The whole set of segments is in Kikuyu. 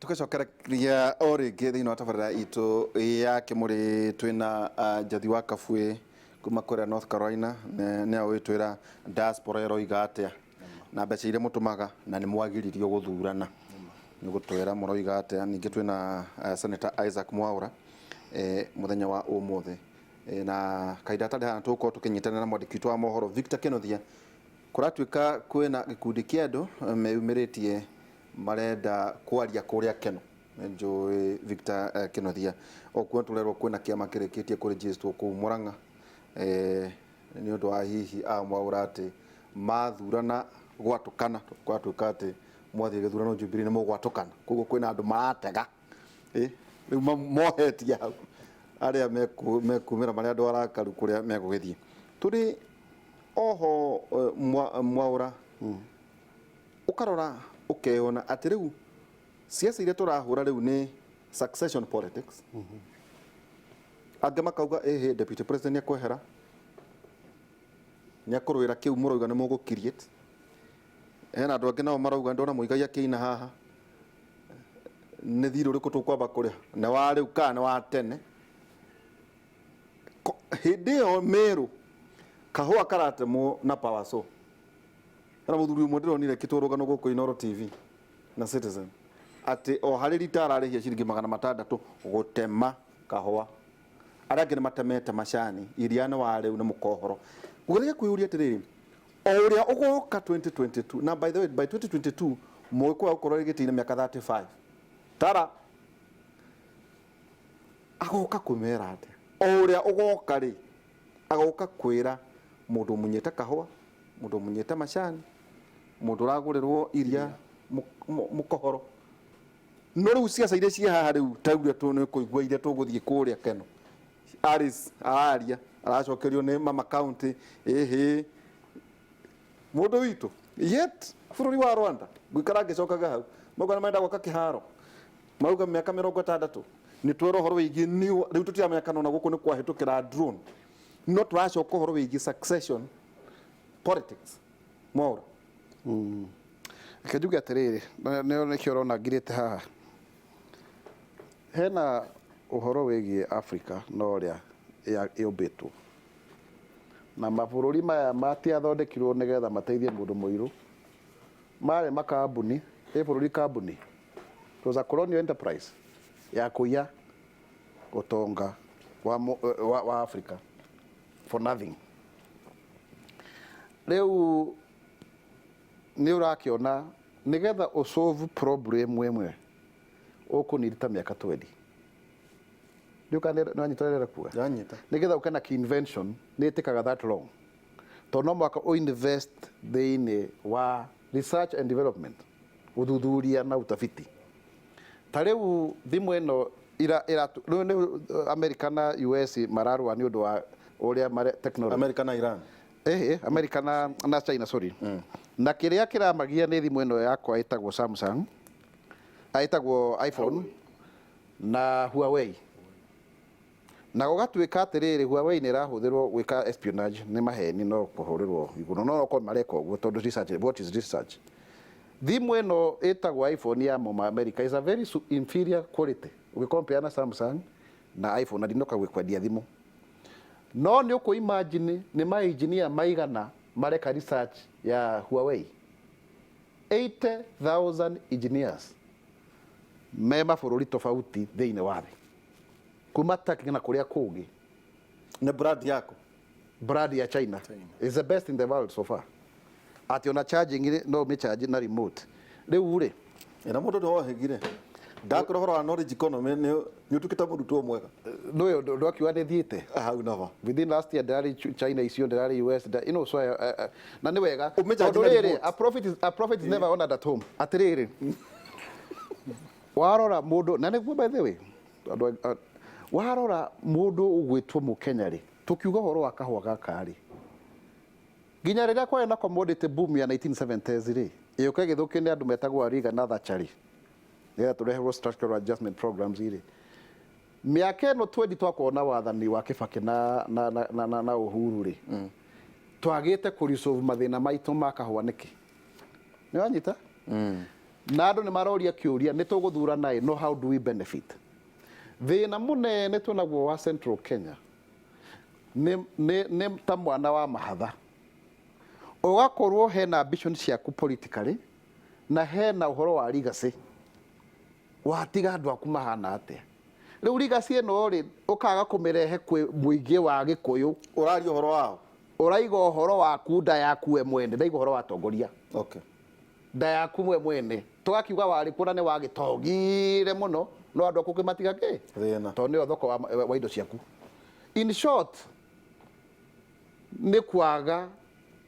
Tũgĩcokereria o rĩngĩ thĩinĩ wa tabarĩra itũ ya Kĩmũrĩ, twĩna Njathi wa Kabuĩ kuma kũrĩa North Carolina, nĩwe ũgĩtwĩra diaspora ĩroiga atĩa na mbeca iria mũtũmaga na nĩ mwagiririo gũthurana, nĩ gũtwĩra mũroiga atĩa. Ningĩ twĩna Senator Isaac Mwaura mũthenya wa ũmũthĩ, na kahinda gatarĩ haha tũgũkorwo tũkĩnyitanĩra na mwandĩki witũ wa mohoro Victor Kĩnuthia. Kũratuĩka kwĩna gĩkundi kĩa andũ meyumĩrĩtie marenda kwaria kũrĩa Keno. Nĩnjũĩ Victor Kĩnuthia okuo tũrerwo kwĩna kĩama kĩrĩkĩtie kũrĩnjĩstwo kũu Murang'a nĩ ũndũ wa hihi a Mwaura atĩ mathurana gwatũkana, gwatuĩka atĩ mwathiĩ gĩthurano Jubilee nĩ mũgwatũkana, koguo kwĩna andũ maratega rĩu mohetie hau arĩa mekumĩra marĩ andũ arakaru kũrĩa megũgĩthiĩ. Tũrĩ oho Mwaura, ũkarora ũkeyona atĩ rĩu siasa iria tũrahũra rĩu nĩ succession politics. Angĩ makauga ĩhĩ, deputy president nĩ ekwehera, nĩ ekũrũĩra kĩu mũrauga nĩ mũgũ create. Hena andũ angĩ nao marauga ndona Muigai akĩina haha, nĩ thirĩ ũrĩkũ tũkwamba kũrĩha, nĩ wa rĩu kana nĩ wa tene? Hĩndĩ ĩyo Meru kahũa karatemwo na power saw. Hena mũthuri ũmwe ndĩronire kĩtwo rũgano gũkũ Inooro TV na Citizen atĩ o harĩ rita ararĩhia ciringi 600 gũtema kahũa. Arĩa angĩ nĩ matemete macani, iria nĩ wa rĩu nĩ mũkohoro. Ngũgeria kwĩyũria atĩrĩrĩ, o ũrĩa ũgoka 2022, na by the way by 2022 Mũgĩkũyũ agũkorwo arĩ gĩtĩ-inĩ mĩaka 35. Tara agoka kwĩmera atĩa? O ũrĩa ũgoka rĩ, agoka kwĩra mũndũ ũmunyĩte kahũa, mũndũ ũmunyĩte macani, mũndũ ũragũrĩrwo iria mũkohoro. No rĩu ciaca iria ciĩ haha rĩu ta ũrĩa nĩ kũigua iria tũgũthiĩ kũrĩa Keno. Alice araria, aracokerio nĩ mama county, ĩhĩ mũndũ witũ. Yet bũrũri wa Rwanda ngũikara ngĩcokaga hau, mauga nĩ marenda gwaka kĩharo, mauga mĩaka 60 nĩ twera ũhoro wĩgiĩ new, rĩu tũtiramenya kana ona gũkũ nĩ kwahĩtũkĩra drone, no tũracoka ũhoro wĩgiĩ succession politics. Mwaura. Reke njuge atĩrĩrĩ, nĩ nĩkĩo ũrona ngirĩte haha. Hena ũhoro wĩgiĩ Africa na ũrĩa yũmbĩtwo. Na mabũrũri maya matiathondekirwo nĩgetha mateithie mũndũ mũirũ. Marĩ makambuni, ĩ bũrũri kambuni. It was a colonial enterprise ya kũiya ũtonga wa Africa for nothing. Rĩu nĩ ũrakĩona nĩgetha ũ solve problem ĩmwe ũkũnirita mĩaka 20. Ndiũĩ kana nĩ wanyita ũrĩa ndĩrenda kuga? Ndanyita. Nĩgetha ũke na invention nĩ ĩtĩkaga that long. Tondũ no mũhaka ũ invest thĩinĩ wa research and development, ũthuthuria na utafiti. Ta rĩu thimũ ĩno ira, ira, rĩu nĩ America na US mararũa nĩ ũndũ wa ũrĩa mare technology. America na Iran. America na China, sorry. Na kĩrĩa kĩramagia nĩ thimũ ĩno yakwa ĩtagwo Samsung, ĩtagwo iPhone na Huawei. Na gũgatuĩka atĩrĩrĩ, Huawei nĩ ĩrahũthĩrwo gwĩka espionage, nĩ maheni no kũhũrĩrwo igũrũ, no okorwo mareka ũguo tondũ research, what is research? Thimũ ĩno ĩtagwo iPhone ya Moma America is a very inferior quality ũgĩ compare na Samsung na iPhone, na ndinoka kwendia thimũ. No nĩ ũkũ imagine nĩ ma engineer maigana mareka research ya Huawei? 80,000 engineers me mabũrũri tofauti thĩinĩ wa thĩ, kuma Turkey na kũrĩa kũngĩ. Nĩ brand yaku? Brand ya China. Is the best in the world so far. Atĩ ona charging rĩ, no ũmĩcharge na remote. Rĩu rĩ, Ĩna mũndũ nĩ wohĩgire ndakũra ũhoro wa knowledge economy, nĩ ũtuĩkĩte mũrutwo mwega. Nũyũ ndwakiuga nĩ thiĩte hau nava. Within last year ndĩrarĩ China icio, ndĩrarĩ US, so na nĩ wega Ũmĩcharge tondũ na rĩrĩ, remote. A prophet is never honored at home. Atĩrĩrĩ, warora mũndũ na nĩguo, by the way, andũ warora mũndũ ũgwĩtwo mũkenya rĩ, tũkiuga ũhoro wa kahũa gaka rĩ, nginya rĩrĩa kwarĩ na commodity boom ya 1970s rĩ, ĩũka ĩgĩthũkio nĩ andũ metagwo Reagan na Thatcher rĩ, nĩgetha tũreherwo structural adjustment programs rĩ, mĩaka ĩno 20 twakorwo na wathani wa Kibaki na Uhuru rĩ, twagĩte kũ resolve mathĩna maitũ ma kahũa nĩkĩ? Nĩ wanyita? Na andũ nĩ maroria kĩũria, nĩ tũgũthurana ĩ, no how do we benefit? Thĩna mũnene twĩnaguo wa Central Kenya nĩ ta mwana wa mahatha, ũgakorwo hena ambition ciaku politically na hena ũhoro wa legacy, watiga andũ aku mahana atĩa. Rĩu legacy ĩno rĩ, ũkaga kũmĩrehe kwĩ mũingĩ wa Gĩkũyũ. Ũraria ũhoro wao? Ũraiga ũhoro waku, nda yaku we mwene, ndaiga ũhoro wa atongoria. Nda yaku we mwene, tũgakiuga warĩ kuo na nĩ wagĩtongire mũno, no andũ aku ũkĩmatiga kĩ? Thĩna. Tondũ nĩyo thoko wa indo ciaku. In short, nĩ kwaga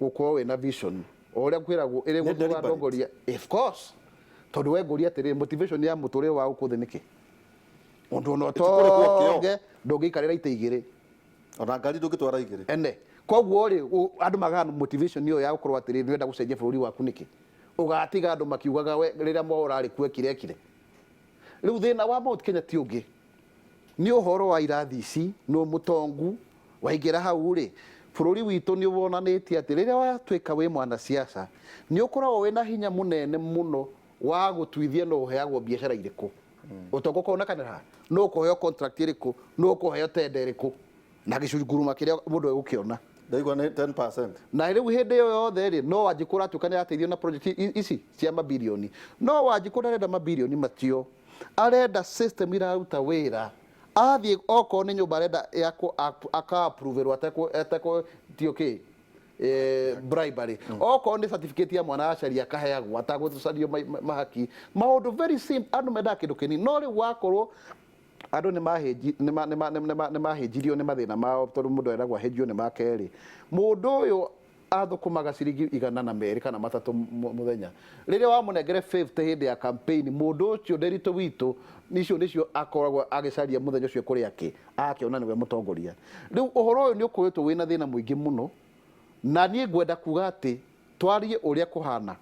gũkorwo wĩna vision o ũrĩa kwĩragwo ĩrĩ Nĩ gũthura deliberate. atongoria. Of course, tondũ we ngũria atĩrĩrĩ, motivation ya mũtũrĩre wa gũkũ thĩ nĩkĩ? Ũndũ ona Ĩtikũrĩhwo kĩo. ũtonge ndũngĩikarĩra itĩ igĩrĩ. Ona ngari ndũngĩtwara igĩrĩ. Ene koguo rĩ, andũ magaga motivation ĩyo ya gũkorwo atĩrĩrĩ, nĩwenda gũcenjia bũrũri waku nĩkĩ? Ũgatiga andũ makiugaga we rĩrĩa mwa ũrarĩ kuo ekire ekire. Rĩu thĩna wa Mount Kenya ti ũngĩ, nĩ ũhoro wa irathi ici. Nĩ mũtongu waingĩra hau rĩ, bũrũri witũ nĩ wonanĩtie atĩ rĩrĩa watuĩka wĩ mwanasiasa, nĩ ũkoragwo wĩna hinya mũnene mũno wa gũtuithia no ũheagwo biacara irĩkũ, ũtonga ũkonekanĩra haha, no ũkũheo contract ĩrĩkũ, no ũkũheo tender ĩrĩkũ, na gĩcunguruma kĩrĩa mũndũ egũkĩona. Ndaigua nĩ 10%. Na rĩu hĩndĩ ĩyo yothe rĩ, no Wanjikũ ũratuĩka nĩ arateithio na project ici cia mabirioni. No Wanjikũ ndarenda mabirioni macio, arenda system iraruta wĩra. Athiĩ okorwo nĩ nyũmba arenda yakwo, aka-approverwo atekũ tio kĩ bribery. Okorwo nĩ certificate ya mwana acaria, akaheagwo atagũcario mahaki. Maũndũ very simple, andũ mendaga kĩndũ kĩnini. No rĩu wakorwo andũ nĩ mahĩnjirio nĩ mathĩna mao, tondũ mũndũ eragwo ahĩnjio nĩ make rĩ, mũndũ ũyũ athũkũmaga ciringi 203 kana 3 mũthenya. Rĩrĩa wamũnengere 50 hĩndĩ ya campaign, mũndũ ũcio ndĩritũ witũ icio nĩcio akoragwo agĩcaria mũthenya ũcio kũrĩa kĩ akĩona nĩwe mũtongoria. Rĩu ũhoro ũyũ nĩ ũkoretwo wĩna thĩna mũingĩ mũno, na niĩ ngwenda kuga atĩ twarie ũrĩa kũhana,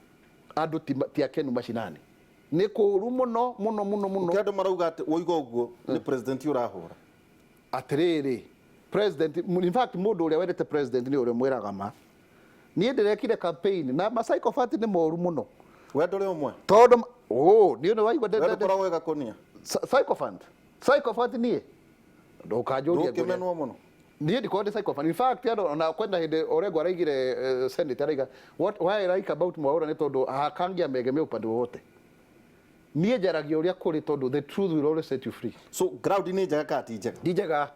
andũ ti akenu macinani, nĩ kũũru mũno mũno mũno mũno. Ũkĩ andũ marauga atĩ woiga ũguo nĩ president ũrahũra. Atĩrĩrĩ, president, in fact, mũndũ ũrĩa wendete president nĩ ũrĩa mwĩraga ma. Niĩ ndĩrekire campaign na masycophant nĩ moru mũno. We ndũrĩ ũmwe? Tondũ oh, niĩ nĩ waigua. We ndũkoragwo wĩ gakũnia? Sycophant, sycophant, niĩ ndũkanjũrie. Ndũkĩmenwo mũno. Niĩ ndikorwo ndĩ sycophant. In fact, andũ ona kwenda hĩndĩ Orengo araigire senate, araiga what why I like about Mwaura nĩ tondũ hakangia megemea upande wowote. Niĩ njaragia ũrĩa kũrĩ, tondũ the truth will always set you free. So ground nĩ njega kana ti njega? Ndi njega,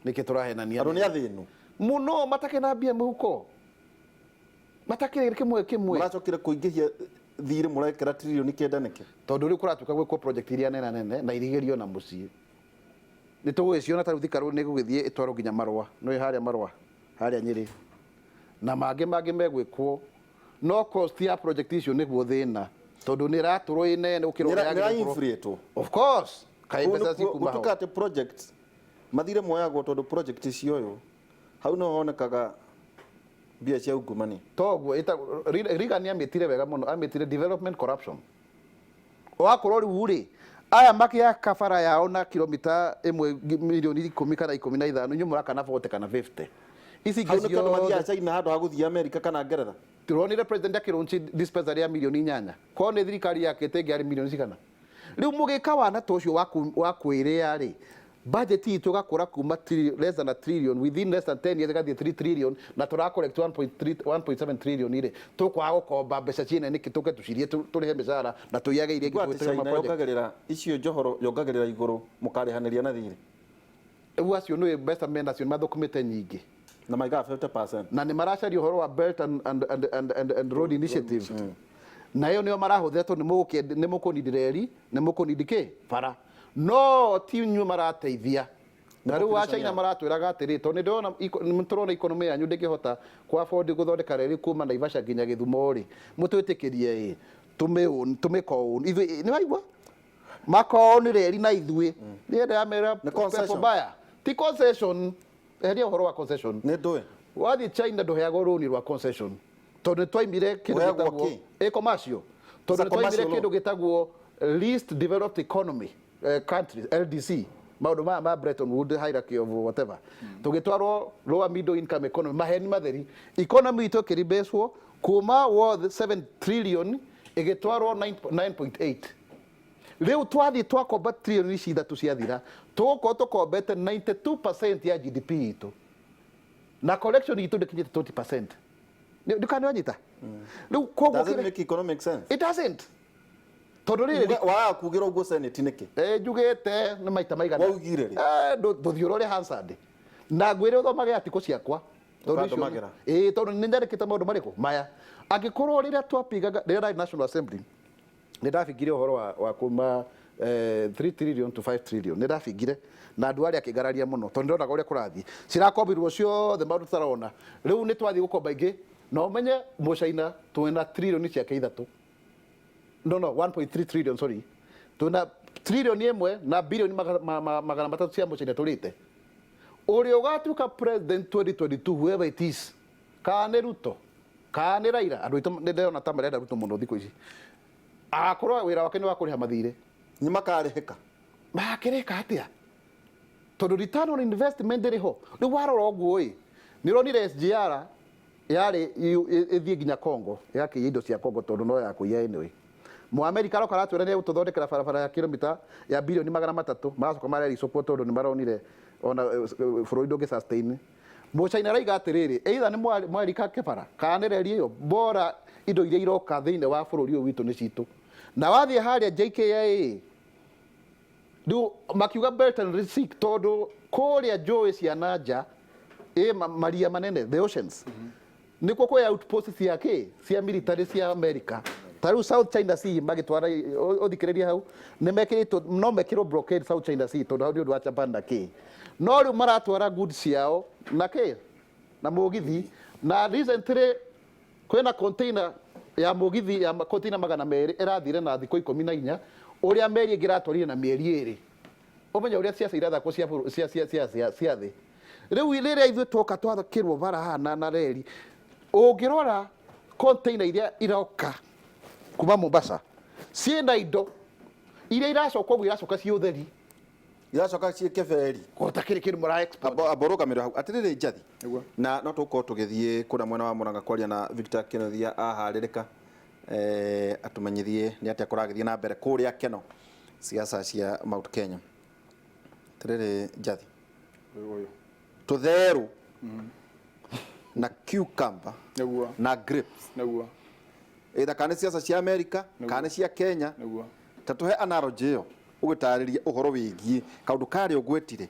nĩkĩ tũrahenania? Andũ nĩ athĩnu. Mũno, matakĩ na mbia mũhuko, matakĩrĩ kĩmwe kĩmwe. Mũracokire kũingĩhia thirĩ, mũrekĩra 9 trillion nĩkĩ? Tondũ rĩu kũratuĩka gwĩkwo project iria nene nene na irigerio na mũciĩ nĩ tũgũgĩciona. Ta rĩu Thika Road nĩ ĩgũgĩthiĩ ĩtwarwo nginya Marũa, nĩ harĩa Marũa harĩa Nyĩrĩ, na mangĩ mangĩ megwĩkwo, no cost ya project icio nĩguo thĩna, tondũ nĩ ĩratũrwo ĩ nene gũkĩra ũrĩa nĩ yagĩrĩirwo gũkorwo. Inflate. Of course, kaĩ mbeca cikuma ho? Gũtuĩka atĩ project mathirĩ moyagwo, tondũ project icio ũyũ hau no honekaga mbia cia ungumania. Toguo Reagan nĩ amĩtire wega mũno, amĩtire development corruption. Wakorwo rĩu rĩ, aya makĩaka bara yao na kilomita 1 mirioni 10 kana 15, inyuĩ mũraka na 40 kana 50, ici Hau ingĩ nĩkĩo andũ mathiaga ciothe. China handũ ha gũthiĩ America kana Ngeretha. Turonire president akĩlaunch dispensary ya mirioni 8, korwo nĩ thirikari yakĩte ĩngĩ arĩ mirioni cigana. Rĩu mũgĩka wana ta ũcio wa kwĩrĩa rĩ, budget itũ ĩgakũra kuma less than a trillion, within less than 10 years ĩgathiĩ 3 trillion, na tũra collect 1.3 1.7 trillion rĩ, tũkwaga gũkomba mbeca ciene nĩkĩ tũke tũcirie tũrĩhe mĩcara na tũiyage iria ingĩ Igua atĩ tũhũthĩre China ma project? yongagĩrĩra icio njohoro, yongagĩrĩra igũrũ, mũkarĩhanĩria na thirĩ. Rĩu acio nĩ mbeca menacio, nĩ mathũkũmĩte nyingĩ. Na maigaga 50%. Na nĩ maracaria ũhoro wa Belt and Road Initiative, na ĩyo nĩyo marahũthĩra, tondũ nĩ mũkũnindi reri, nĩ mũkũnindi kĩ bara, no ti inyuĩ marateithia. Na rĩu wa China maratwĩraga atĩrĩ, tondũ nĩ ndĩrona nĩ tũrona economy yanyu ndĩngĩhota ku afford gũthondeka reri kuma Naivasha nginya Gĩthumo rĩ, mũtwĩtĩkĩrie ĩ tũmĩko ithuĩ. Nĩ waigua makooni reri na ithuĩ niĩ ndĩramera. Nĩ concession. People buyer. Ti concession, eheria ũhoro wa concession. Nĩ ndũĩ. Wathiĩ China ndũheagwo rũni rwa concession, tondũ nĩ twaimire kĩndũ Ũheagwo gĩtagwo kĩ? ĩ commercial, tondũ It's a nĩ twaimire commercial kĩndũ gĩtagwo least developed economy countries, LDC, maũndũ maya ma Bretton Woods hierarchy of whatever, tũgĩtwarwo lower middle income economy, maheni matheri. Economy itũ ĩkĩribecwo kuma worth 7 trillion Ĩgĩtwarwo 9.8. Rĩu twathiĩ twakomba trilioni ici ithatũ ciathira, tũgũkorwo tũkombete 92% ya GDP itũ, na collection itũ ndĩkinyĩte 20%. Ndikana wanyita rĩu koguo. Does it make economic sense? It doesn't, tondũ rĩrĩ Wagaga kugĩra ũguo Senate nĩkĩ? Njugĩte nĩ maita maigana. Waugire rĩ? Ndũthiĩ ũrore Hansard na ngwĩre ũthomage article ciakwa. Tondũ icio- Ũkandũmagĩra. Ĩĩ, tondũ nĩ nyandĩkĩte maũndũ marĩkũ maya. Angĩkorwo rĩrĩa twapingaga, rĩrĩa ndarĩ National Assembly, nĩ ndabingire ũhoro wa kuma 3 trillion to 5 trillion. Nĩ ndabingire na andũ arĩa akĩngararia mũno, tondũ ndĩronaga ũrĩa kũrathiĩ, cirakombirwo ciothe, maũndũ tũtarona. Rĩu nĩ twathiĩ gũkomba ingĩ, na ũmenye mũcaina twĩna trilioni ciake ithatũ, no, 1.3 trillion, sorry, twĩna trilioni ĩmwe na bilioni 300 cia mũcaina tũrĩte. Ũrĩa ũgatuĩka president 2022, whoever it is, kana nĩ Ruto kana nĩ Raila, andũ aitũ nĩ ndĩrona ta marenda Ruto mũno thikũ ici, agakorwo wĩra wake nĩ wa kũrĩha mathirĩ. Nĩ makarĩhĩka. Makĩrĩka atĩa, tondũ return on investment ndĩrĩ ho? Rĩu warora ũguo ĩ, nĩ ũronire SGR yarĩ ĩthiĩ nginya Congo, yakĩiya indo cia Congo tondũ no ya kũiya. Anyway, Mũamerika aroka aratwĩra nĩ egũtũthondekera barabara ya kilomita ya bilioni 300, magacoka marericũkwo tondũ nĩ maronire ona bũrũri ndũngĩ sustain. Mũcaina araiga atĩrĩrĩ, either nĩ mwarika kĩbara kana nĩ reri ĩyo, bora indo iria iroka thĩinĩ wa bũrũri ũyũ witũ nĩ citũ. Na wathiĩ harĩa JKIA, rĩu makiuga belt and seek, tondũ kũrĩa njũĩ cia nanja ĩ maria manene, the oceans, nĩkuo kwĩ outpost cia kĩ, cia military cia America. Ta rĩu South China Sea magĩtwara, ũthikĩrĩrie hau nĩ mekĩrĩtwo, no mekĩrwo blockade South China Sea, tondũ hau nĩ ũndũ wa Japan na kĩ. No rĩu maratwara goods ciao na kĩ, na mũgithi. Na recently kwĩna container ya mũgithi ya container 200 ĩrathire na thikũ 14, ũrĩa meri ĩngĩ ĩratwarire na mĩeri 2. Ũmenye ũrĩa ciaca irathakwo cia bũrũ- cia cia cia cia cia thĩ. Rĩu rĩrĩa ithuĩ twoka twathakĩrwo bara haha na reri, ũngĩrora container iria iroka kuma Mombasa ciĩna indo iria iracoka ũguo, iracoka ciĩ ũtheri. Iracoka ciĩ keberi. Gũtakĩrĩ kĩndũ mũra export. Amba ũrũgamĩrĩre hau atĩrĩrĩ, Njathi. Nĩguo. Na no tũgũkorwo tũgĩthiĩ kũrĩa mwena wa Murang'a kwaria na Victor Kĩnuthia aharĩrĩka, atũmenyithie nĩ atĩa kũragĩthiĩ na mbere kũrĩa Keno, siasa cia Mount Kenya. Atĩrĩrĩ Njathi, Ũyũ. Tũtherũ na cucumber na grapes, either kana nĩ siasa cia America kana nĩ cia Kenya, ta tũhe analogy ĩyo ũgĩtarĩria ũhoro wĩgiĩ kaũndũ karĩa ũgwetire,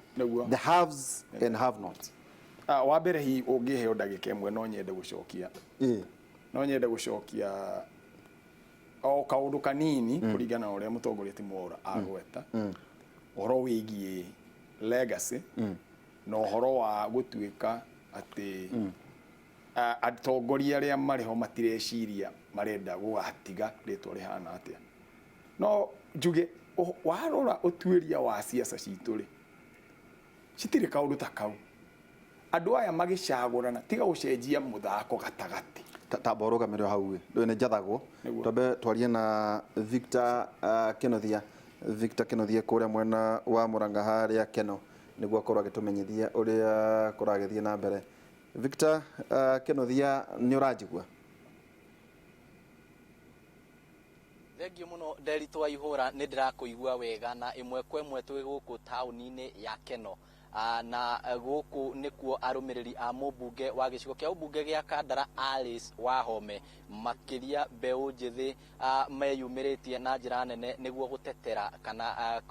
the haves and have nots. Wa mbere, hi ũngĩheo ndagĩka ĩmwe, no nyende gũcokia no nyende gũcokia o kaũndũ kanini kũringana na ũrĩa mũtongoria ti Mwaura agweta ũhoro wĩgiĩ legacy na ũhoro wa gũtuĩka atĩ atongoria arĩa marĩ ho matireciria marenda gũgatiga rĩtwa rĩhana atĩa. No njuge warora ũtuĩria wa ciaca citũ rĩ, citirĩ kaũndũ ta kau. Andũ aya magĩcagũrana, tiga gũcenjia mũthako gatagatĩ. Tamba ũrũgamĩrĩre hau ĩ, ndũĩ nĩ njathagwo. Nĩguo. Twambe twarie na Victor Kĩnuthia, Victor Kĩnuthia kũrĩa mwena wa Murang'a harĩa Keno, nĩguo akorwo agĩtũmenyithia ũrĩa kũragĩthiĩ na mbere. Victor Kĩnuthia, nĩ ũranjigua? Thengiũ mũno, Nderitũ wa Ihũra, nĩ ndĩrakũigua wega na ĩmwe kwa ĩmwe twĩ gũkũ taũni-inĩ ya Keno. Na gũkũ nĩkuo arũmĩrĩri a mũmbunge wa gĩcigo kĩa ũmbunge gĩa Kandara Alice Wahome, makĩria mbeũ njĩthĩ, meyumĩrĩtie na njĩra nene nĩguo gũtetera kana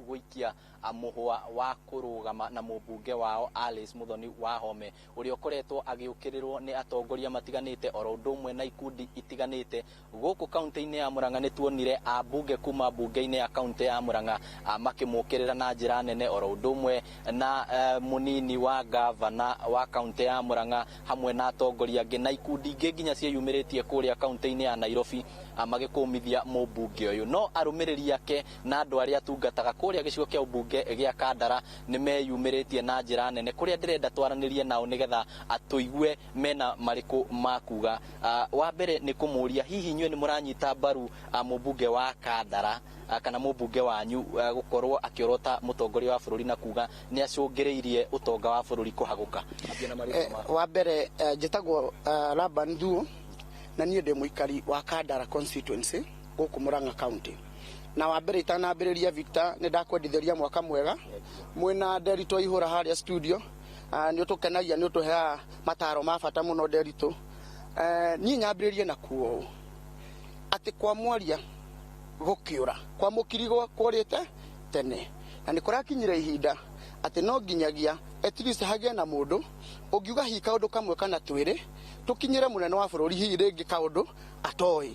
gũikia mũhũa wa kũrũgama na mũmbunge wao Alice Muthoni Wahome, ũrĩa ũkoretwo agĩũkĩrĩrwo nĩ atongoria matiganĩte oro ũndũ ũmwe na ikundi itiganĩte gũkũ kaunti-inĩ ya Murang'a. Nĩ tuonire ambunge kuma mbunge-inĩ ya kaunti ya Murang'a makĩmũkĩrĩra na njĩra nene, oro ũndũ ũmwe na mũnini wa gavana wa kaunti ya Murang'a, hamwe na atongoria angĩ na ikundi ingĩ nginya ciĩyumĩrĩtie kũrĩa kaunti-inĩ ya Nairobi, magĩkũmithia mũmbunge ũyũ. No arũmĩrĩri ake na andũ arĩa atungataga kũrĩa gĩcigo kĩa ũmbunge gĩa Kandara nĩ meyumĩrĩtie na njĩra nene, kũrĩa ndĩrenda twaranĩrie nao nĩgetha atũigue mena marĩkũ ma kuga. Wa mbere nĩ kũmũria, hihi inyuĩ nĩ mũranyita mbaru mũmbunge wa Kandara kana mũmbunge wanyu gũkorwo akĩorota mũtongoria wa bũrũri na kuga nĩ acũngĩrĩirie ũtonga wa bũrũri kũhagũka? Ambia na marĩtwa maku. Wa mbere, njĩtagwo Laban Thuo. Na niĩ ndĩ mũikari wa Kandara constituency gũkũ Murang'a County. Na wa mbere itanambĩrĩria, Victor, nĩ ndakwendithĩria mwaka mwega mwĩna Nderitu Aihũra harĩa studio. Nĩ ũtũkenagia, nĩ ũtũheaga mataro ma bata mũno, Nderitu. Niĩ nyambĩrĩrie na kuo ũũ atĩ kwa mwaria gũkĩũra kwa mũkirigo kũrĩte tene, na nĩ kũrakinyire ihinda atĩ no nginyagia at least hagĩe na mũndũ ũngiuga hihi kaũndũ kamwe kana twĩrĩ tũkinyĩre mũnene wa bũrũri, hihi rĩngĩ kaũndũ atoĩ,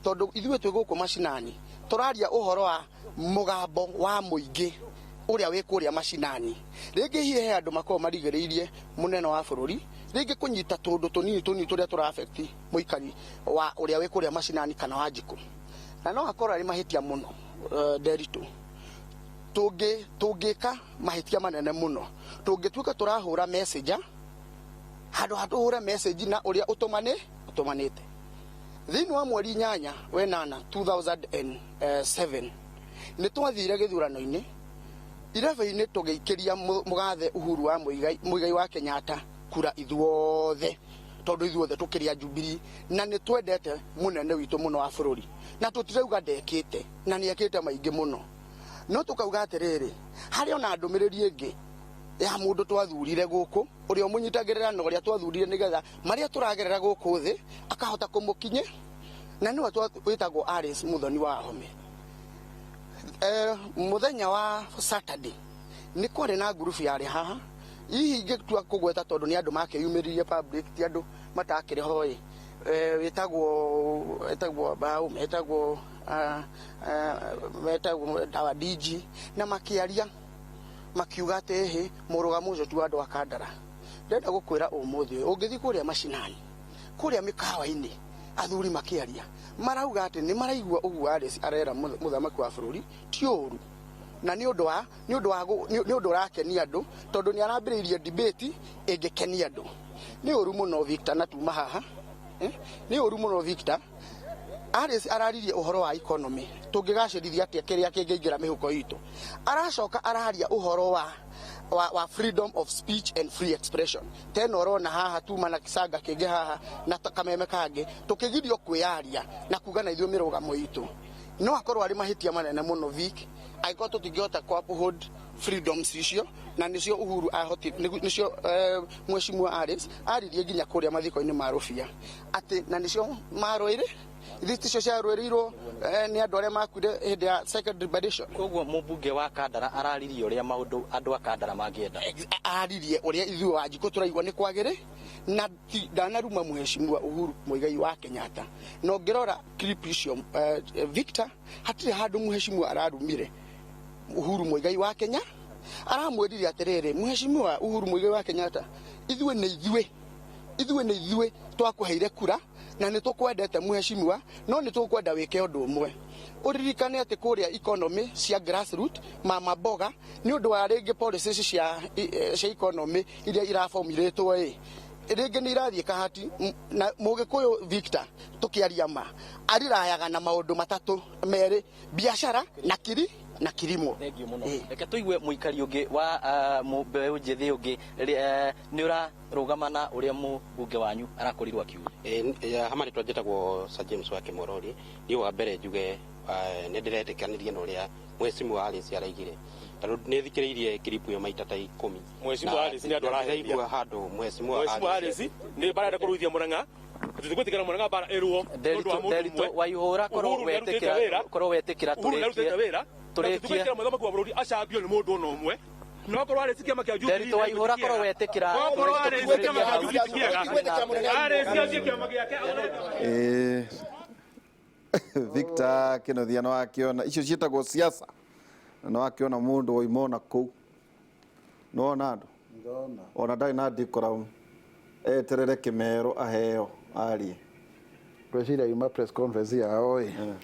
tondũ ithuĩ twĩ gũkũ macinani tũraria ũhoro wa mũgambo wa mũingĩ ũrĩa wĩ kũrĩa macinani. Rĩngĩ hihi he andũ makoragwo marigĩrĩirie mũnene wa bũrũri rĩngĩ kũnyita tũndũ tũnini tũnini tũrĩa tũra affect mũikari wa ũrĩa wĩ kũrĩa macinani kana wa njikũ, na no akorwo arĩ mahĩtia mũno. Nderitu, tũngĩka mahĩtia manene mũno tũngĩtuĩka tũrahũra messenger handũ ha tũhũre message na ũrĩa ũtũmanĩte. Thĩinĩ wa mweri 8 wenana 2007 nĩ twathire gĩthurano-inĩ irebe-inĩ, tũgĩikĩria mũgathe Uhuru wa Muigai wa Kenyatta kura ithuothe, tondũ ithuothe tũkĩrĩ a Jubilee na nĩ twendete mũnene witũ mũno wa bũrũri, na tũtirauga ndekĩte, na nĩ ekĩte maingĩ mũno, no tũkauga atĩrĩrĩ, harĩ ona ndũmĩrĩri ĩngĩ ya mũndũ twathurire gũkũ ũrĩa ũmũnyitagĩrĩra na ũrĩa twathurire nĩgetha marĩa tũragerera gũkũ thĩ akahota kũmũkinye, na nĩwe wĩtagwo Alice Muthoni wa Home. Mũthenya wa Saturday nĩ kwarĩ na ngurubu yarĩ haha, hihi ingĩtua kũgweta tondũ nĩ andũ makĩyumĩririe public, ti andũ matakĩrĩ ho ĩ. Wĩtagwo Mbau, metagwo Dawa DG, na makĩaria makiuga atĩ hĩ mũrũgamo ũcio ti wa andũ a Kandara. Ndĩrenda gũkwĩra ũmũthĩ ũyũ ũngĩthiĩ kũrĩa macinani, kũrĩa mĩkawa-inĩ, athuri makĩaria marauga atĩ nĩ maraigua ũguo Alice arera mũthamaki wa bũrũri ti ũru, na nĩ ũndũ ũrakenia andũ, tondũ nĩ arambĩrĩirie debate ĩngĩkenia andũ. Nĩ ũru mũno, Victor, na tuma haha. Nĩ ũru mũno, Victor. Alice araririe ũhoro wa economy, tũngĩgacĩrithia atĩa kĩrĩa kĩngĩingĩra mĩhuko itũ. Aracoka araria ũhoro wa freedom of speech and free expression. Tena ũrona haha tuma na kĩcanga kĩngĩ haha na kameme kangĩ tũkĩgirio kwĩyaria na kuga na ithuĩ mĩrũgamo itũ. No akorwo arĩ mahĩtia manene mũno, Vic, angĩkorwo tũtingĩhota kũ uphold freedoms icio, na nĩcio Uhuru ahoti nĩcio Mheshimiwa Alice aririe nginya kũrĩa mathiko-inĩ ma Rũbia atĩ na nĩcio marũĩrĩ ithuĩ ticio ciarũĩrĩirwo nĩ andũ arĩa makuire hĩndĩ ya second liberation. Koguo mũmbunge wa Kandara araririe ũrĩa maũndũ andũ a Kandara mangĩenda. Aririe ũrĩa ithuĩ Wanjikũ tũraigua nĩ kwagĩrĩ, na ndanaruma Mheshimiwa Uhuru Muigai wa Kenyatta. Na ũngĩrora clip icio, Victor, hatirĩ handũ Mheshimiwa ararumire Uhuru Muigai wa Kenya. Aramwĩrire atĩrĩrĩ, "Mheshimiwa Uhuru Muigai wa Kenyatta, ithuĩ nĩ ithuĩ twakũheire kura na nĩ tũkwendete, mheshimiwa, no nĩ tũkwenda wĩke ũndũ ũmwe. Ũririkane atĩ kũrĩa economy cia grassroot, mama mboga, nĩ ũndũ wa rĩngĩ policies cia economy iria irabomirĩtwo ĩ rĩngĩ nĩ irathiĩ kahati." Na Mũgĩkũyũ, Victor, tũkĩaria ma arirayaga na maũndũ matatũ merĩ, biacara na kilimo. Thengiũ mũno. Reke tũigue mũikari ũngĩ wa mbeũ njĩthĩ ũngĩ. Nĩ ũrarũgama na ũrĩa mũmbunge wanyu arakorirwo akiuga? Ha marĩtwa njĩtagwo Sir James wa Kĩmorori. Niĩ wa mbere njuge nĩ ndĩretĩkanĩria na ũrĩa Mheshimiwa Alice araigire, tondũ nĩ thikĩrĩirie clip ĩyo maita ta 10. Mheshimiwa Alice nĩ andũ araheria. Ndĩraigua handũ Mheshimiwa Mheshimiwa Alice nĩ barenda kũruithia Mũrang'a. Tũtigwĩtĩkĩra Mũrang'a bara ĩrũo nĩ ũndũ wa mũndũ Nderitu ũmwe. Waihũra, korwo Uhuru nĩarutĩte wetĩkĩra wĩra. Korwo wetĩkĩra Uhuru nĩarutĩte tũrĩkie wĩra. Tũrĩkie. Tũtigwĩtĩkĩra mũthamaki wa bũrũri acambio nĩ mũndũ ona ũmwe. No korwo Alice kĩama kĩa Jubilee Nderitu Waihũra, korwo wetĩkĩra Okorwo Alice kĩama kĩa Jubilee ti kĩega, Alice athiĩ kĩama gĩake. Victor Kĩnuthia, nĩ wakĩona icio ciĩtagwo siasa, na nĩ wakĩona mũndũ waima ona kũu, nĩ wona andũ Ndona. Ona ndarĩ na decorum, eterere kĩmero aheo arie. Ngwĩciria yuma press conference yao ĩ.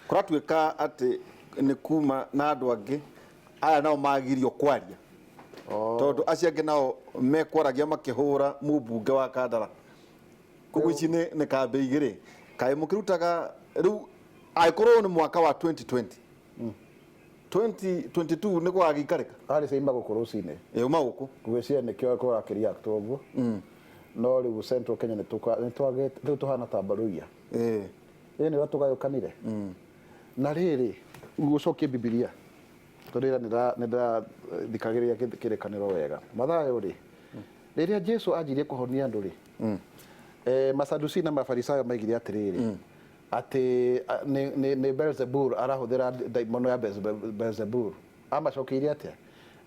Kũratuĩka atĩ nĩ kuma na andũ angĩ aya nao magirio kwaria, tondũ acio angĩ nao mekwaragia makĩhũra mũmbunge wa Kandara. Koguo ici nĩ kambĩ igĩrĩ kaĩ mũkĩrutaga rĩu. Angĩkorwo nĩ mwaka wa 2020, 2022 nĩ gwagĩikarĩka. Arĩ ceima gũkũ rũcinĩ. Ĩ uma gũkũ. Ngwĩciria nĩkĩo kũrakĩreact ũguo. No rĩu Central Kenya nĩ twagĩte rĩu tũhana ta Baruya. Ĩ nĩ ũrĩa tũgayũkanire na rĩrĩ gũcokie Bibilia tondũ rĩrĩa nĩ ndĩrathikagĩrĩria kĩrĩkanĩro wega. Mathayo rĩ, rĩrĩa Jesu anjirie kũhonia andũ rĩ, Masadusi na Mafarisayo maigire atĩrĩrĩ atĩ nĩ Beelzebul arahũthĩra, ndaimono ya Beelzebul. Amacokeirie atĩa?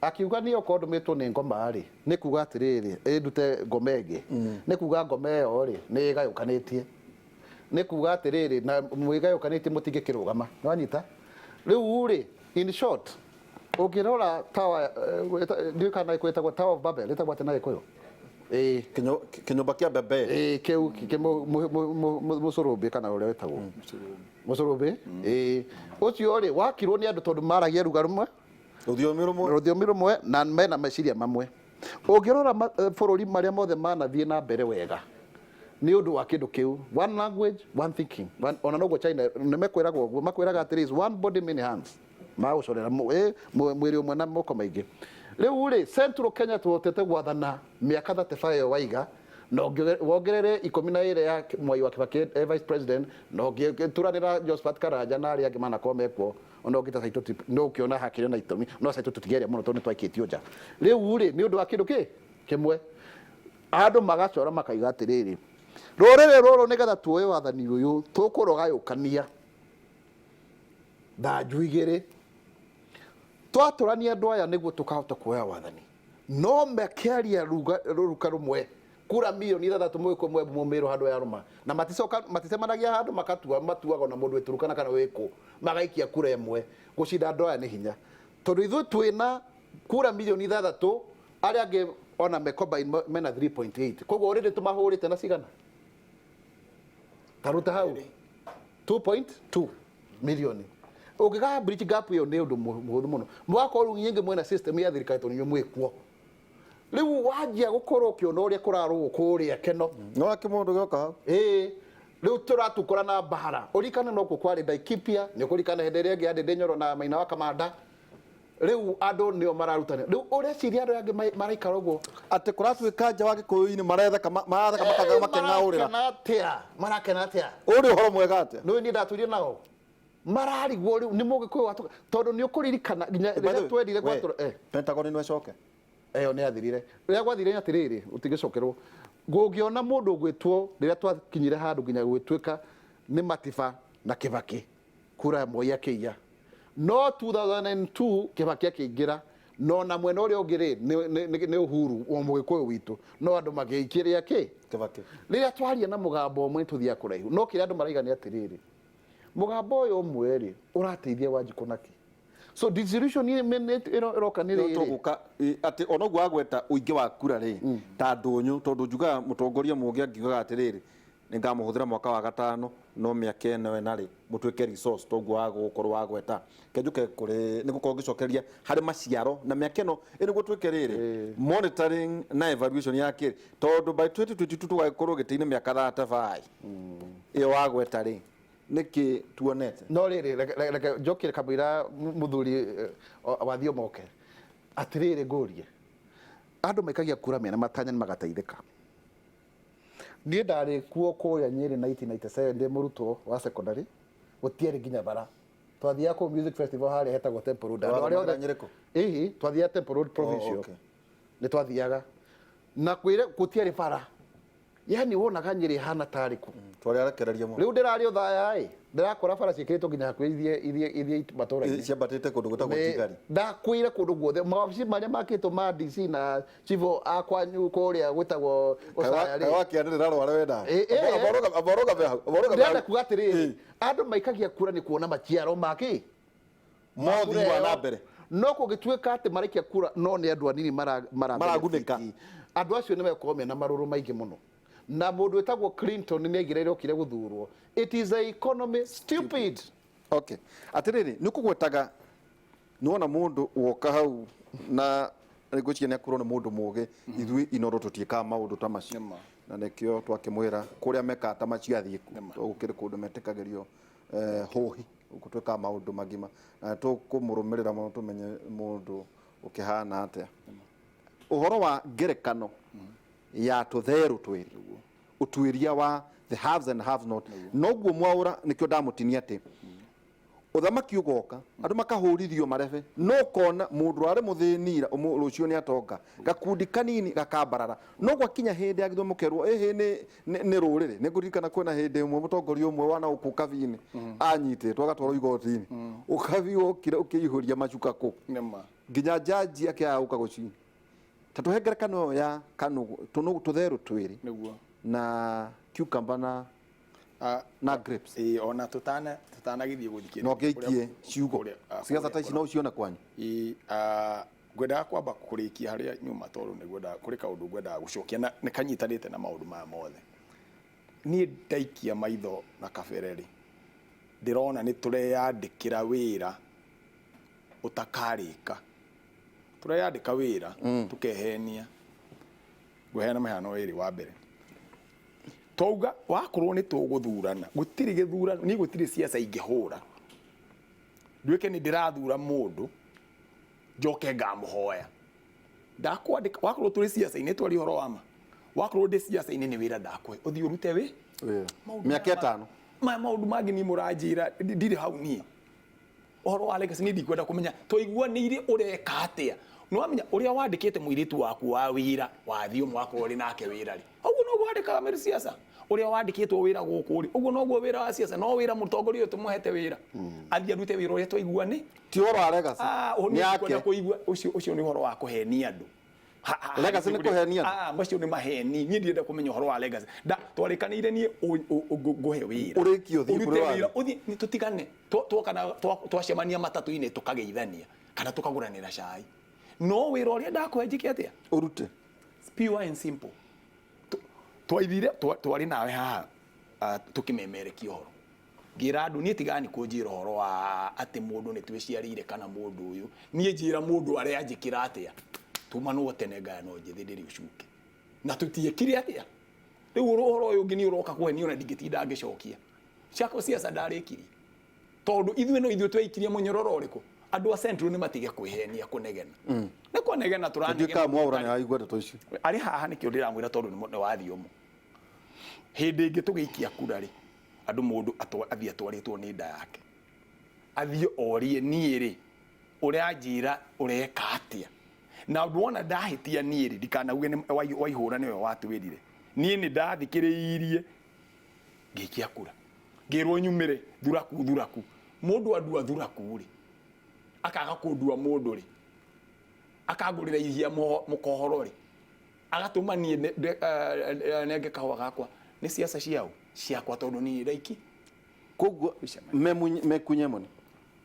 Akiuga niĩ okorwo ndũmĩtwo nĩ ngoma rĩ, nĩ kuga atĩrĩrĩ, ĩndute ngoma ĩngĩ, nĩ kuga ngoma ĩyo rĩ nĩ ĩgayũkanĩtie, nĩ kuga atĩrĩrĩ na mwĩgayũkanĩtie mũtingĩkĩrũgama. Nĩwanyita? Rĩu rĩ, in short, ũngĩrora tower, ndiũĩ kana ĩtagwo Tower of Babel, ĩtagwo atĩa na Gĩkũyũ? Ĩĩ. Kĩnyũmba kĩa mbembe. Ĩĩ, kĩu mũcũrũmbĩ kana ũrĩa wĩtagwo mũcũrũmbĩ. Ĩĩ, ũcio rĩ wakirwo nĩ andũ tondũ maragia ruga rũmwe, rũthiomi rũmwe, rũthiomi rũmwe na mena meciria mamwe. Ũngĩrora bũrũri marĩa mothe manathiĩ na mbere wega nĩ ũndũ wa kĩndũ kĩu, one language, one thinking, one, ona noguo China nĩ mekwĩragwo ũguo, makwĩraga atĩrĩ is one body, many hands, magũcorera mwĩrĩ ũmwe na moko maingĩ. Rĩu rĩ, Central Kenya tũhotete gwathana mĩaka 35 ĩyo waiga, na wongerere 12 ya Mwai wa Kibaki vice president, na ũngĩturanĩra Josephat Karanja na arĩa angĩ manakorwo mekuo, ona ũngĩta Saitoti no ũkĩona hakĩrĩ na itũmi, no Saitoti tũtingĩaria mũno tondũ nĩ twaikĩtio nja. Rĩu rĩ, nĩ ũndũ wa kĩndũ kĩ kĩmwe, andũ magacora makaiga atĩrĩrĩ, rũrĩrĩ rũrũ nĩgetha tuoe wathani ũyũ tũkũrũgayũkania thanju igĩrĩ, twatũrania andũ aya nĩguo tũkahota kuoya wathani. No makĩaria ruka rũmwe, kura 6 milioni mũgĩkũ mwe mũmĩrũ handũ ya rũma na maticoka maticemanagia handũ makatua matuaga ona mũndũ wĩ kana wĩkũ, magaikia kura ĩmwe. Gũcinda andũ aya nĩ hinya tondũ ithuĩ twĩna kura 6 milioni, arĩa angĩ ona me combine mena 3.8. Koguo already tũmahũrĩte na cigana taruta hau 2.2 milioni. Ũngĩgaga bridge gap ĩyo nĩ ũndũ mũhũthũ mũno. Mũgakorwo rĩu nyingĩ mwena system ya thirikari tondũ inyuĩ mwĩkuo. Rĩu wanjia gũkorwo ũkĩona ũrĩa kũrarũo kũrĩa Keno. No akĩ mũndũ gĩoka hau. Ĩĩ, rĩu tũratukũra na mbara. Ũririkane nokuo kwarĩ Laikipia, nĩ ũkũririkana hĩndĩ ĩrĩa ĩngĩ ya Ndĩndĩ Nyoro na Maina wa Kamanda. Rĩu andũ nĩo mararutana. Rĩu ũreciria andũ angĩ maraikara ũguo atĩ kũratuĩka nja wa gĩkũyũ-inĩ maretheka maratheka makeng'aũrĩra. Marakena atĩa? Marakena atĩa? Ũrĩ ũhoro mwega atĩa? Nĩ niĩ ndatũire nao mararigwo rĩu nĩ mũgĩkũyũ watũka tondũ nĩ ũkũririkana nginya rĩrĩa twendire gwatũra Pentagon nĩ ĩcoke. Ĩyo nĩ yathirire. Rĩrĩa gwathire nĩ atĩrĩrĩ, ũtingĩcokerwo ngũngĩona mũndũ ũgwĩtwo rĩrĩa twakinyire handũ nginya gwĩtuĩka nĩ Matiba na Kĩbakĩ, kura Moi akĩiya. No 2002 Kĩbakĩ akĩingĩra, no na mwena ũrĩa ũngĩ rĩ nĩ Uhuru wa mũgĩkũyũ witũ, no andũ magĩikĩrĩa kĩ Kĩbakĩ. Rĩrĩa twaria na mũgambo ũmwe tũthiaga kũraihu, no kĩrĩa andũ maraiga nĩ atĩrĩrĩ, mũgambo ũyũ ũmwe rĩ ũrateithia Wanjikũ nakĩ? So dissolution ĩno ĩroka nĩ rĩrĩ. Tũgũka atĩ ona ũguo wagweta ũingĩ wa kura rĩ, ta ndũnyũ, tondũ njugaga mũtongoria mũũgĩ angiugaga atĩrĩrĩ, nĩ ngamũhũthĩra mwaka wa gatano, no mĩaka ĩno ĩna rĩ mũtuĩke resource toguo wa gũkorwo wagweta kenjuke kũrĩ nĩ gũkorwo ngĩcokeria harĩ maciaro na mĩaka ĩno ĩ nĩguo twĩke rĩrĩ monitoring na evaluation ya kĩrĩ, tondũ by 2022 tũgagĩkorwo gĩtĩ-inĩ mĩaka 35 ĩyo wagweta rĩ, nĩkĩ tuonete? No rĩrĩ, reke njokie kamũira mũthuri wathiĩ moke atĩrĩrĩ, ngũrie, andũ maikagia kura mena matanya nĩ magateithĩka. Niĩ ndarĩ kuo kũrĩa Nyĩrĩ 1997 ndĩ mũrutwo wa secondary, gũtiarĩ nginya bara. Twathiaga kũu music festival harĩa hetagwo Temple Road. Andũ arĩa Wathomagĩra Nyĩrĩ kũ? Ĩhĩ, twathiaga Temple Road Provincial. Nĩ twathiaga na kwĩre gũtiarĩ bara, yani wonaga Nyĩrĩ ĩhana tarĩ kũ. Twarĩ arekereria mũno. Rĩu ndĩrarĩ ũthaya ĩ, ndĩrakora bara ciĩkĩrĩtwo nginya hakuhĩ ithiĩ matũra-inĩ. Ciambatĩte kũndũ gwĩtagwo Tigari. Ndakwĩire kũndũ guothe mawabici marĩa makĩtwo ma DC na chief a kwanyu kũrĩa gwĩtagwo Ũcaya rĩ. Wakĩanĩrĩra rware wenda. Ĩ. Aborũgame hau, aborũgame Ndĩrenda hau. kuga atĩrĩrĩ, andũ maikagia kura nĩ kuona maciaro makĩ mothii wa na mbere. No kũngĩtuĩka atĩ maraikia kura no nĩ andũ anini mara Maragunĩka. benefit, andũ acio nĩ megũkorwo mena marũrũ maingĩ mũno. Na mũndũ wĩtagwo Clinton nĩ aigire rĩrĩa okire gũthurwo, "It is a economy, stupid." Okay, atĩrĩrĩ, nĩ ũkũgwetaga nĩwona mũndũ woka hau na ngwĩciria nĩ akwĩrwo nĩ mũndũ mũgĩ, ithuĩ Inoro tũtiĩkaga maũndũ ta macio. Nĩma. Na nĩkĩo twakĩmwĩra kũrĩa mekaga ta macio athiĩ ku. Tondũ gũkĩrĩ kũndũ metĩkagĩrio hũhi, gũkũ twĩkaga maũndũ magima na tũkũmũrũmĩrĩra mũno tũmenye mũndũ ũkĩhana atĩa. Ũhoro wa ngerekano. Ya tũtherũ twĩrĩ, ũtuĩria wa the haves and have not. Noguo Mwaũra nĩkĩo ndamũtinia atĩ ũthamaki ũgoka, andũ makahũrithio marebe, no kona mũndũ arĩ mũthĩni ira, rũciũ nĩ atonga, gakundi kanini gakambarara. No gwakinya hĩndĩ ya gĩthomo kerwo ĩhĩ nĩ rũrĩrĩ. Nĩ ngũririkana kwĩna hĩndĩ ĩmwe mũtongoria ũmwe wana gũkũ Ũkabi-inĩ anyitĩtwo agatwarwo igoti-inĩ. Ũkabi wokire ũkĩihũria macuka kũ Nĩma. Nginya jaji akĩaga gũka gũci ta tũhe ngerekano ĩyo ya kanũgũ tũnũgũ tũtherũ twĩrĩ na cucumber na grapes. Ĩĩ, ona tũtanagĩthiĩ gũthikĩrĩria No ngĩikie ciugo ciaca ta ici no ucione kwanyu. Ĩĩ, ngwendaga kwamba kũrĩkia harĩa nyuma, tondũ nĩ ngwendaga kũrĩ kaũndũ ngwendaga gũcokia na nĩ kanyitanĩte na maũndũ maya mothe. Niĩ ndaikia maitho na kabere rĩ, ndĩrona nĩ tũreyandĩkĩra wĩra ũtakarĩka, tũreyandĩka wĩra tũkehenia. Ngũheana mĩhano ĩrĩ. Wa mbere, twauga wakorwo nĩ tũgũthurana, gũtirĩ gĩthurano, niĩ gũtirĩ ciaca ingĩhũra nduĩke nĩ ndĩrathura mũndũ njoke ngamũhoya ndakwandĩka. Wakorwo tũrĩ ciaca-inĩ, twari ũhoro wa ma, wakorwo ndĩ ciaca-inĩ, nĩ wĩra ndakũhe ũthiĩ ũrute wĩ Wĩra. Maũndũ mĩaka maya 5. Maya maũndũ mangĩ niĩ mũranjĩra ndirĩ hau. Niĩ ũhoro wa legacy niĩ ndikwenda kũmenya twaiguanĩire ũreka atĩa. Nĩwamenya ũrĩa wandĩkĩte mũirĩtu waku wa wĩra wathiĩ ũmwe wakorwo ũrĩ nake wĩra rĩ, ũguo noguo wandĩkaga mĩrĩ ciaca. Ũrĩa wandĩkĩtwo wĩra gũkũ rĩ, ũguo noguo wĩra wa ciaca. No wĩra mũtongoria ũyũ tũmũhete wĩra athiĩ arute wĩra ũrĩa twaiguanĩ. Ti ũhoro wa legacy. Ah, ũũ nĩ nĩ yake. ndikwenda kũigua ũcio nĩ ũhoro wa kũhenia andũ. Legacy nĩ kũhenia andũ? Ah, macio nĩ maheni. Niĩ ndirenda kũmenya ũhoro wa legacy. Nda twarĩkanĩire niĩ ngũhe wĩra. Ũrĩkie ũthiĩ Ũrute kũrĩa wĩra wathiĩ. ũthiĩ nĩ tũtigane. Twoka na twacemania matatũ-inĩ tũkageithania kana tũkagũranĩra cai, no wĩra ũrĩa ndakũhe njĩke atĩa? Ũrute. It's pure and simple. Twaithire twarĩ nawe haha, tũkĩmemerekia ũhoro, ngĩra andũ niĩ tigani kũnjĩra ũhoro wa atĩ mũndũ nĩ twĩciarĩire kana mũndũ ũyũ. Niĩ njĩra mũndũ arĩa anjĩkĩra atĩa, tumanwo tene ngaya no njĩthĩ ndĩrĩ ũcuke na tũtiĩkire atĩa. Rĩu ũhoro ũyũ ũngĩ nĩ ũroka kũhe niĩ ona ndingĩtinda ngĩcokia ciako ciaca. Ndarĩkirie tondũ ithuĩ no ithuĩ tweikirie mũnyororo ũrĩkũ. Andũ a Central nĩ matige kwĩhenia kũnegena, nĩ kũnegena Ndiũĩ tũranegena. Kana Mwaũra nĩ araigua ndeto ici. Arĩ haha nĩkĩo ndĩramwĩra, tondũ nĩ wathiomo hĩndĩ ĩngĩ tũgĩikia kura rĩ, andũ mũndũ athiĩ atwarĩtwo nĩ nda yake, athiĩ orie niĩ rĩ, ũranjĩra ũreka atĩa? Na wona ndahĩtia niĩ rĩ, ndikanauge nĩ Waihũra nĩwe watwĩrire. Niĩ nĩ ndathikĩrĩirie ngĩikia kura, ngĩrwo nyumĩre thuraku thuraku. Mũndũ andua thuraku rĩ, akaga kũndua mũndũ rĩ, akangũrĩra ihia mũkohoro rĩ, agatũma niĩ nenge kahũa gakwa. Nĩ ciaca ciao ciakwa, tondũ niĩ ndaiki. Koguo mekunye moni.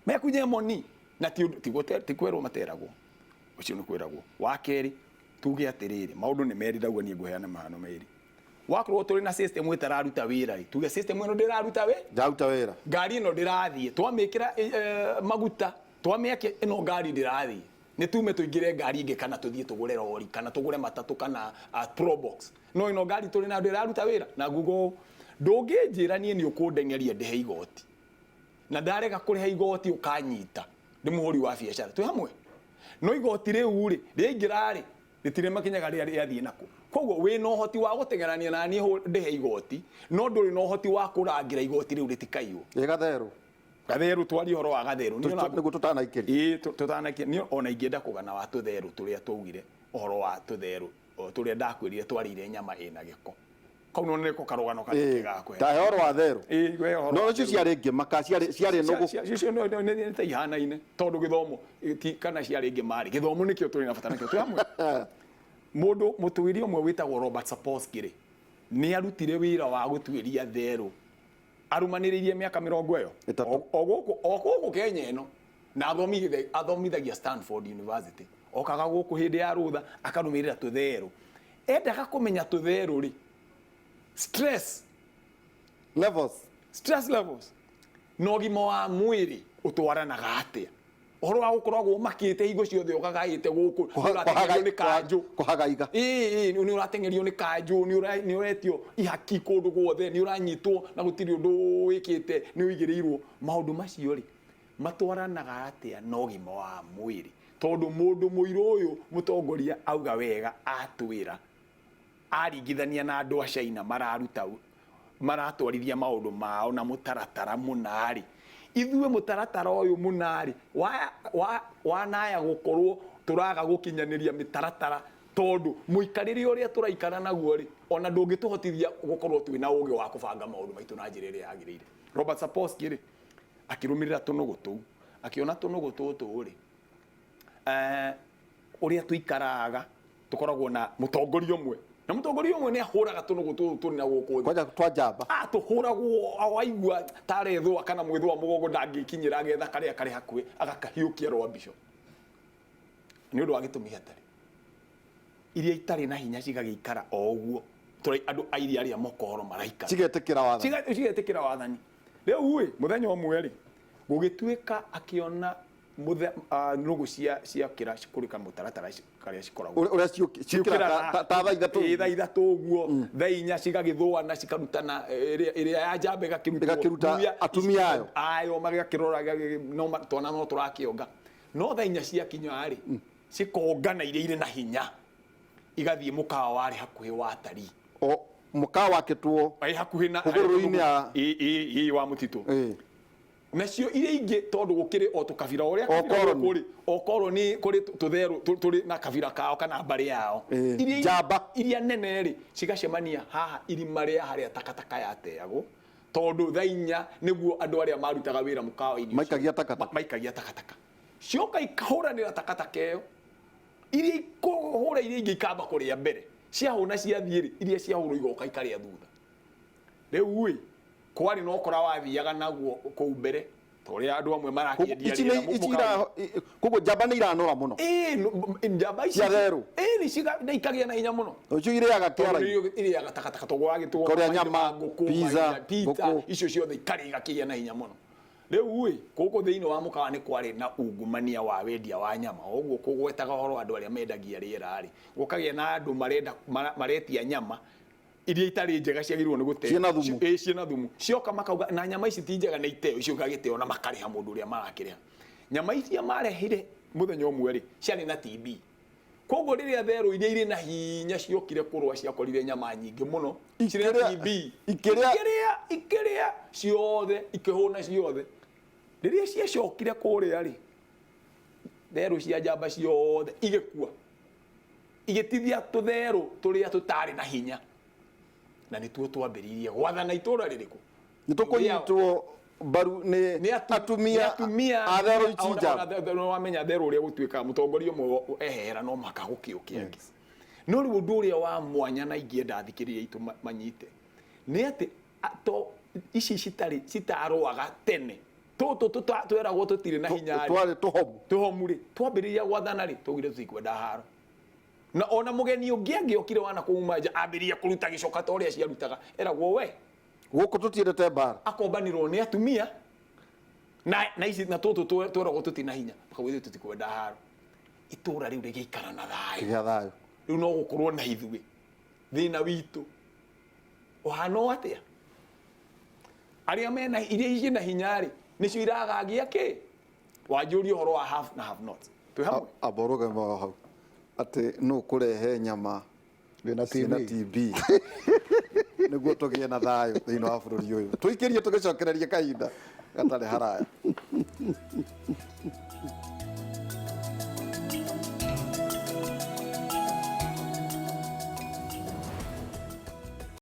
Mekunye moni na ti ũndũ- ti kwĩrwo materagwo, ũcio nĩ kwĩragwo. Wa kerĩ, tuge atĩrĩrĩ, maũndũ nĩ merĩ. Ndauga niĩ ngũheana mahano merĩ. Wakorwo tũrĩ na system ĩtararuta wĩra rĩ, tuge system ĩno ndĩraruta wĩ Ndaruta wĩra. Ngari ĩno ndĩrathiĩ, twamĩkĩra maguta, twamĩakia, ĩno ngari ndĩrathiĩ, nĩ tume tũingĩre ngari ĩngĩ, kana tũthiĩ tũgũre rori, kana tũgũre matatũ, kana probox. No ĩno ngari tũrĩ nayo ndĩraruta wĩra. Na nguga ũũ, ndũngĩnjĩra niĩ nĩ ũkũndengeria ndĩhe igoti, na ndarega kũrĩha igoti ũkanyita ndĩ mũhũri wa biacara twĩ hamwe. No igoti rĩu rĩ rĩaingĩra rĩ, rĩtirĩ makinyaga rĩa rĩathiĩ nako. Koguo wĩna ũhoti wa gũteng'erania na niĩ ndĩhe igoti, no ndũrĩ na ũhoti wa kũrangĩra igoti rĩu rĩtikaiywo. Ĩ gatherũ. Gatherũ, twarie ũhoro wa gatherũ. Niĩ ona Nĩguo tũtanaikĩria. Ĩĩ, tũtanakia niĩ ona ingĩenda kũgana wa tũtherũ tũrĩa twaugire, ũhoro wa tũtherũ o, tũrĩa ndakwĩrire twarĩire nyama ĩna gĩko kau, no nĩko karũgano karĩa gakwe. Tahe ũhoro wa therũ. Ĩĩ, we ũhoro No wa icio therũ. ciarĩ ngĩma ka ciarĩ nũgũ? Icio nĩ ta ihanaine, tondũ gĩthomo ti kana ciarĩ ngĩma rĩ, gĩthomo nĩkĩo tũrĩ na bata nakĩo. Twĩ hamwe. Mũndũ mũtuĩria ũmwe wĩtagwo Robert Sapolsky rĩ, nĩ arutire wĩra wa gũtuĩria therũ arũmanĩrĩirie mĩaka 30. O gũkũ Kenya ĩno, na athomithagia Stanford University. Okaga gũkũ hĩndĩ ya rũtha akarũmĩrĩra tũtherũ. Endaga kũmenya tũtherũ rĩ, stress levels, stress levels na ũgima wa mwĩrĩ ũtwaranaga atĩa, ũhoro wa gũkoragwo ũmakĩte hingo ciothe, ũgagaĩte gũkũ, nĩ ũrateng'erio nĩ kanjũ. Kũhagaiga. Ĩĩ, nĩ ũrateng'erio nĩ kanjũ, nĩ ũretio ihaki kũndũ guothe, nĩ ũranyitwo na gũtirĩ ũndũ wĩkĩte, nĩ ũigĩrĩirwo maũndũ macio rĩ, matwaranaga atĩa na ũgima wa mwĩrĩ? Tondũ mũndũ mũirũ ũyũ mũtongoria auga wega, atwĩra Aringithania na andũ a China mararuta maratwarithia maũndũ mao na mũtaratara mũna-rĩ, ithuĩ mũtaratara ũyũ mũna-rĩ, wanaya gũkorwo tũraga gũkinyanĩria mĩtaratara tondũ mũikarĩre ũrĩa tũraikara naguo-rĩ, ona ndũngĩtũhotithia gũkorwo twĩna ũgĩ wa kũbanga maũndũ maitũ na njĩra ĩrĩa yagĩrĩire. Robert Sapolsky-rĩ, akĩrũmĩrĩra tũnũgũ tũu, akĩona tũnũgũ tũtũ-rĩ, ũrĩa tũikaraga tũkoragwo na mũtongoria ũmwe na mũtongoria ũmwe nĩ ahũraga tũnũgũ tũtũ tũrĩ na gũkũ thĩ. Kwanja twa njamba. Ah, tũhũragwo waigua tarethũa kana mwĩthũa mũgongo ndangĩkinyĩra agetha karĩa karĩ hakuhĩ agakahiũkia rwambico nĩ ũndũ wa gĩtũmi hatarĩ iria itarĩ na hinya cigagĩikara o ũguo tũrĩ andũ a iria arĩa mokoro maraikara Cigetĩkĩra wathani. Cigetĩkĩra wathani. Rĩu ĩ mũthenya ũmwe rĩ gũgĩtuĩka akĩona nũgũ cia ciakĩra kũrĩ kamũtaratara karĩa cikoragwo Ũrĩa ciũkĩra ta thaa ithatũ. Ĩ, thaa ithatũ ũguo, thaa inya cigagĩthũana cikarutana, ĩrĩa ya njamba ĩgakĩrutwo. Ĩgakĩruta Thuya, atumia ayo. Ayo magakĩrora, no twana no tũrakĩonga. No thaa inya ciakinya rĩ, cikongana iria irĩ na hinya igathiĩ mũkawa warĩ hakuhĩ wa atarii. O mũkawa wakĩtwo Ĩ, hakuhĩ na hũgũrũrũ-inĩ ya Ĩ, ĩ, ĩ, wa mũtitũ. Ĩ. Nacio iria ingĩ tondũ gũkĩrĩ o tũkabira o ũrĩa O kabira koroni. gũkũ rĩ, o koroni kũrĩ tũtherũ tũrĩ na kabira kao kana mbarĩ yao. Ĩ, Iria njamba. Iria nene rĩ cigacemania haha irima rĩa harĩa takataka yateagwo tondũ thaa inya nĩguo andũ arĩa marutaga wĩra mũkawa-inĩ ũcio Maikagia takataka. Maikagia takataka. Cioka ikahũranĩra takataka ĩyo. Iria ikũhũra iria ingĩ ikamba kũrĩa mbere. Ciahũna ciathiĩ rĩ, iria ciahũrwo igoka ikarĩa thutha. Rĩu ĩ, kwarĩ na ũkora wathiaga naguo kũu mbere, ta ũrĩa andũ amwe marakĩendia Ici rĩera nĩ- ici mũkawa. Koguo njamba nĩ iranora mũno. Ĩĩ, njamba ici Cia therũ. Ĩĩ, nĩ na ikagĩa na hinya mũno. Ũcio irĩaga Tondũ kĩara. nĩcio irĩaga takataka, tondũ wagĩtwo Kũrĩa mahiũ nyama, ma ngũkũ, pizza, mahiũ, pizza, ngũkũ. icio ciothe ikarĩa igakĩgĩa na hinya mũno. Rĩu ĩ, gũkũ thĩinĩ wa mũkawa nĩ kwarĩ na ungumania wa wendia wa nyama. Ũguo kũgwetaga ũhoro wa andũ arĩa mendagia rĩera rĩ, gũkagĩa na andũ maretia nyama iria itarĩ njega ciagĩrĩirwo nĩ gũteo. Ciĩna thumu. Ĩĩ, ciĩna thumu. Cioka makauga na nyama ici ti njega nĩ iteo, icio igagĩteo na makarĩha mũndũ ũrĩa marakĩrĩha. Nyama iria marehire mũthenya ũmwe rĩ, ciarĩ na TB. Koguo rĩrĩa therũ iria irĩ na hinya ciokire kũrũa ciakorire nyama nyingĩ mũno cirĩ na TB. Ikĩrĩa Ikĩrĩa, ikĩrĩa ciothe, ikĩhũna ciothe. Rĩrĩa ciacokire kũrĩa rĩ, therũ cia njamba ciothe igĩkua. Igĩtithia tũtherũ tũrĩa tũtarĩ na hinya. Na nĩtuo twambĩrĩirie gwathana itũra rĩrĩkũ? Nĩ tũkũnyitwo mbaru nĩ Nĩ atumia atumia a therũ ici njamba. Nĩ wamenya therũ ũrĩa gũtuĩkaga mũtongoria ũmwe ehera no mũhaka gũkĩũke angĩ. No rĩu ũndũ ũrĩa wa mwanya na ingĩenda athikĩrĩria aitũ manyite nĩ atĩ to ici citarĩ citarũaga tene tũtũ tweragwo tũtirĩ na hinya rĩ. Twarĩ tũhomu. Tũhomu rĩ, twambĩrĩria gwathana rĩ, twaugire tũtikwenda haro. Na ona mũgeni ũngĩ angĩokire wana kuma nja ambĩrĩria kũruta gĩcoka ta ũrĩa ciarutaga, eragwo we gũkũ tũtiendete mbara. Akombanirwo nĩ atumia na ici na tũtũ tweragwo tũtirĩ na hinya, makauga ithuĩ tũtikwenda haro. Itũra rĩu rĩgĩikara na thayũ. Kĩgĩa thayũ. Rĩu no gũkorwo na ithuĩ thĩna witũ ũhana o atĩa? Arĩa mena iria ici na hinya rĩ, nĩcio iragagia kĩ? Wanjũria ũhoro wa have na have not. Twĩ hamwe? Amba ũrũgame o hau atĩ nũ kũrehe nyama Wĩna ciĩna TB. TB nĩguo tũgĩe na thayũ thĩinĩ wa bũrũri ũyũ. Tũikĩrie tũgĩcokererie kahinda gatarĩ haraya.